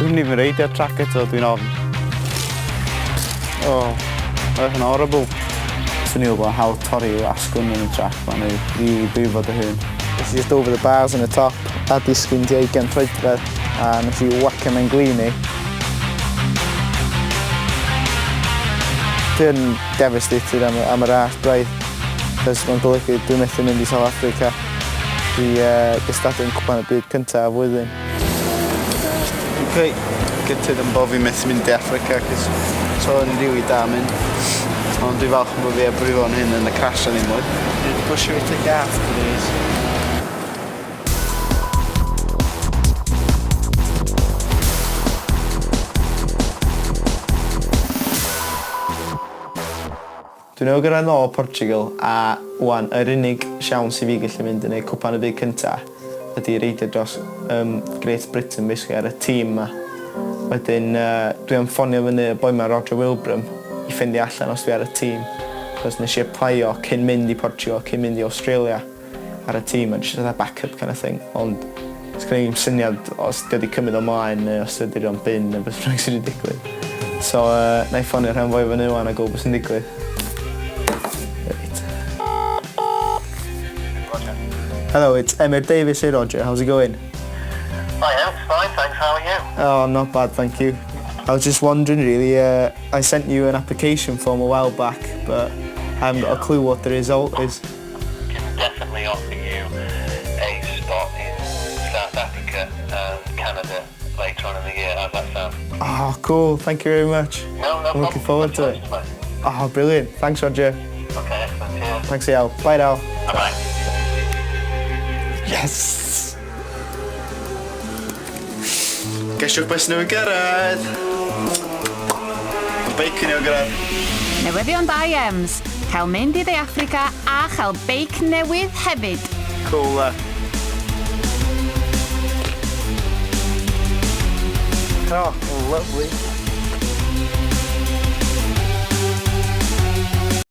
Dwi'n even reidio'r track eto, dwi'n ofn. Oh, oedd yn horrible. Swn i'n gwybod hawdd torri asgwrn yn y track ma neu rili brifo dy hun. Nes i just over the bars yn y top a disgyn tua ugain troedfedd a nes i wacio mewn glin i. Dwi yn devastated am, am y ras braidd, cos mae'n golygu dwi'n methu mynd i South Africa i uh, gystadlu yn Cwpan y Byd cyntaf y flwyddyn. Dwi'n quite gutted am bo' fi methu mynd i Affrica 'cos so yn rili da mynd. Ond dwi falch bo' fi 'eb brifo'n hun yn y crash anymore. Pwsio fi tuag at please. Dwi newydd gyrraedd nôl o Portugal a ŵan yr unig siawns i fi gallu mynd i neud Cwpan y Byd cynta ydi reidio dros yym Great Britain basically ar y tîm 'ma. Wedyn yy dwi am ffonio fyny y boi 'ma Roger Wilbram i ffeindio allan os dwi ar y tîm 'chos nesh i aplaio cyn mynd i Portugal cyn mynd i Australia. ar y tîm a jyst fatha back-up kind of thing ond sgenna i'm syniad os 'di o 'di cymryd o mlaen neu os 'di o 'di rhoi'n bin neu beth bynnag sy 'di digwydd. So yy 'nai ffonio'r hen foi fyny ŵan a gweld be' sy'n digwydd. Reit. Roger. Hello, it's Emyr Davies here, Roger. How's it going? Hi, Em. Fine, thanks. How are you? Oh, not bad, thank you. I was just wondering, really, uh, I sent you an application form a while back, but I haven't got a clue what the result is. Can definitely offer you a spot in South Africa and Canada later on in the year. How's that sound? Oh, cool. Thank you very much. No, no I'm looking forward to it. Oh, brilliant. Thanks, Roger. Okay, excellent. Cheers. Thanks for your help. Bye now. Bye-bye. Yes! Gesiwch beth sy'n newydd gyrraedd! Mae beic yn newydd gyrraedd. Newyddion da i Ems, cael mynd i Dde Affrica a chael beic newydd hefyd! Cool 'de? Oh, lovely.